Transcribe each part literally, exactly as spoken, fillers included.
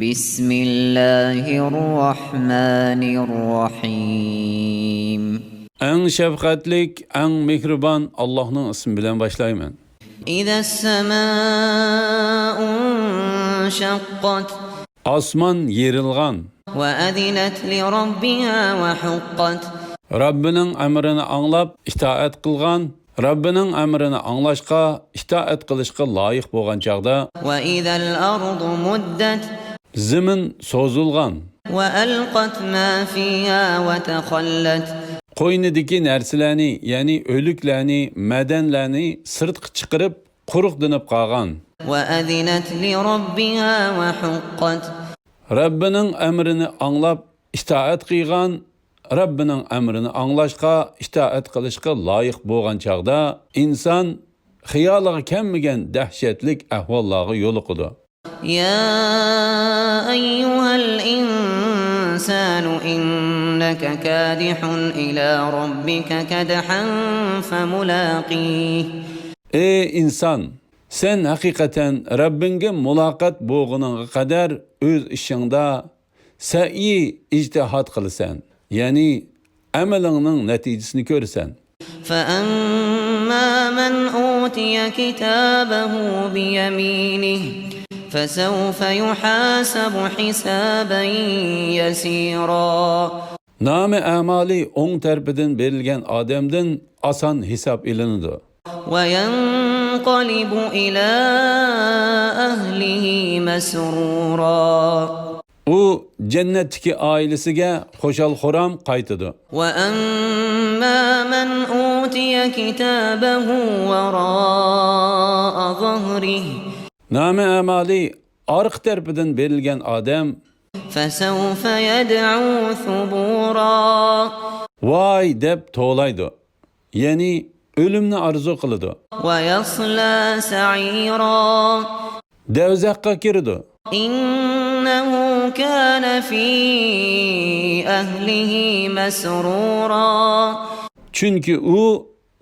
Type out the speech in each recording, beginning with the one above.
بسم الله الرحمن الرحيم. ئەڭ شەپقەتلىك، ئەڭ مېھرىبان ئاللاھنىڭ ئىسمى بىلەن باشلايمەن. إذا السماء انشقت. ئاسمان يېرىلغان. وأذنت لربها وحقت. رەببىنىڭ ئەمرىنى ئاڭلاپ ئىتائەت قىلغان، رەببىنىڭ ئەمرىنى ئاڭلاشقا، ئىتائەت قىلىشقا لايىق بولغان چاغدا. وإذا الأرض مدت. زېمىن سوزۇلغان. وألقت ما فيها وتخلت. قوينىدىكى نەرسىلەرنى، يەنى ئۆلۈكلەرنى، مەدەنلەرنى سىرتقا چىقىرىپ، قۇرۇق دېنىپ قالغان. وأذنت لربها وحقت. رەببىنىڭ ئەمرىنى ئاڭلاپ ئىتائەت قىلغان، رەببىنىڭ ئەمرىنى ئاڭلاشقا، ئىتائەت قىلىشقا لايىق بولغان چاغدا ئىنسان خىيالىغا كەلمىگەن دەھشەتلىك ئەھۋاللارغا يولۇقىدۇ. يا أيها الإنسان إنك كادح إلى ربك كدحا فملاقيه. ئەي ئىنسان، سەن ھەقىقەتەن رەببىڭگە مۇلاقات بولغىنىڭغا قەدەر ئۆز ئىشىڭدا سەئيى، ئىجتىھاد قىلىسەن، يەنى ئەمىلىڭنىڭ نەتىجىسىنى كۆرىسەن. فأما من أوتي كتابه بيمينه فسوف يحاسب حسابا يسيرا. نامە ئەمالى ئوڭ تەرىپىدىن بېرىلگەن ئادەمدىن ئاسان ھېساب ئېلىنىدۇ. وينقلب إلى أهله مسرورا. ئۇ جەننەتتىكى ئائىلىسىگە خۇشال-خۇرام قايتىدۇ. وأما من أوتي كتابه وراء ظهره. نامە ئەمالى ئارقا تەرىپىدىن بېرىلگەن ئادەم. فسوف يدعو ثبورا. ۋاي دەپ توۋلايدۇ. يەنى ئۆلۈمنى ئارزۇ قىلىدۇ. ويصلى سعيرا. دەۋزەخكە كىرىدۇ. إنه كان في أهله مسرورا. چۈنكى ئۇ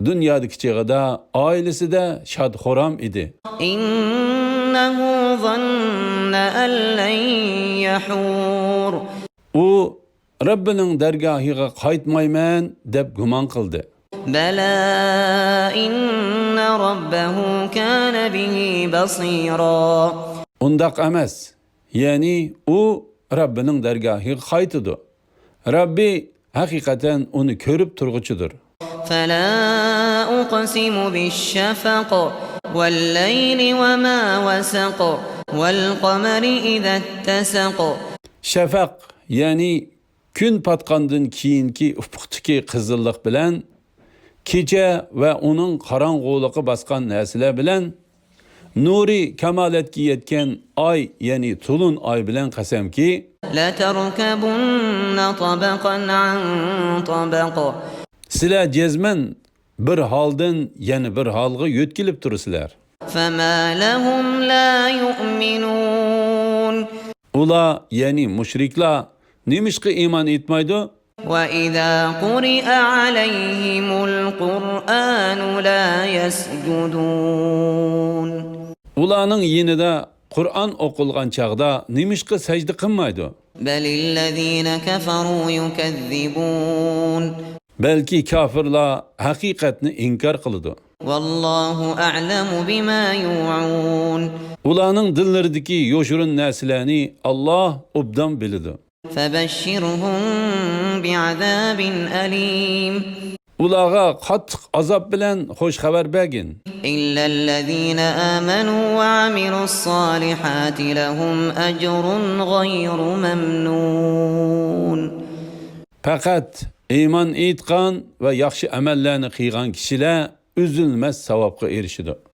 دۇنيادىكى چېغىدا ئائىلىسىدە شاد-خۇرام ئىدى. إنه ظن أن لن يحور. ئۇ رەببىنىڭ دەرگاھىغا قايتمايمەن دەپ گۇمان قىلدى. بلى إن ربه كان به بصيرا. ئۇنداق ئەمەس، يەنى ئۇ رەببىنىڭ دەرگاھىغا قايتىدۇ. رەببى ھەقىقەتەن ئۇنى كۆرۈپ تۇرغۇچىدۇر. فلا أقسم بالشفق والليل وما وسق والقمر إذا اتسق. شەفەق، يەنى كۈن پاتقاندىن كېيىنكى ئۇپۇقتىكى قىزىللىق بىلەن، كېچە ۋە ئۇنىڭ قاراڭغۇلۇقى باسقان نەرسىلەر بىلەن، نۇرى كامالەتكە يەتكەن ئاي، يەنى تولۇن ئاي بىلەن قەسەمكى، لتركبن طبقا عن طبق. سىلەر جەزمەن بىر ھالدىن يەنە بىر ھالغا يۆتكىلىپ تۇرىسىلەر. فما لهم لا يؤمنون. ئۇلار، يەنى مۇشرىكلار، نېمىشقا ئىمان ئېيتمايدۇ؟ وإذا قرئ عليهم القرآن لا يسجدون. ئۇلارنىڭ يېنىدا قۇرئان ئوقۇلغان چاغدا نېمىشقا سەجدە قىلمايدۇ؟ بل الذين كفروا يكذبون. بەلكى كاپىرلار ھەقىقەتنى ئىنكار قىلىدۇ. والله أعلم بما يوعون. ئۇلارنىڭ دىللىرىدىكى يوشۇرۇن نەرسىلەرنى ئاللاھ ئوبدان بىلىدۇ. فبشرهم بعذاب أليم. ئۇلارغا قاتتىق ئازاب بىلەن خوش خەۋەر بەرگىن. إلا الذين آمنوا وعملوا الصالحات لهم أجر غير ممنون. پەقەت ئىمان ئېيتقان ۋە ياخشى ئەمەللەرنى قىلغان كىشىلەر ئۈزۈلمەس ساۋابقا ئېرىشىدۇ.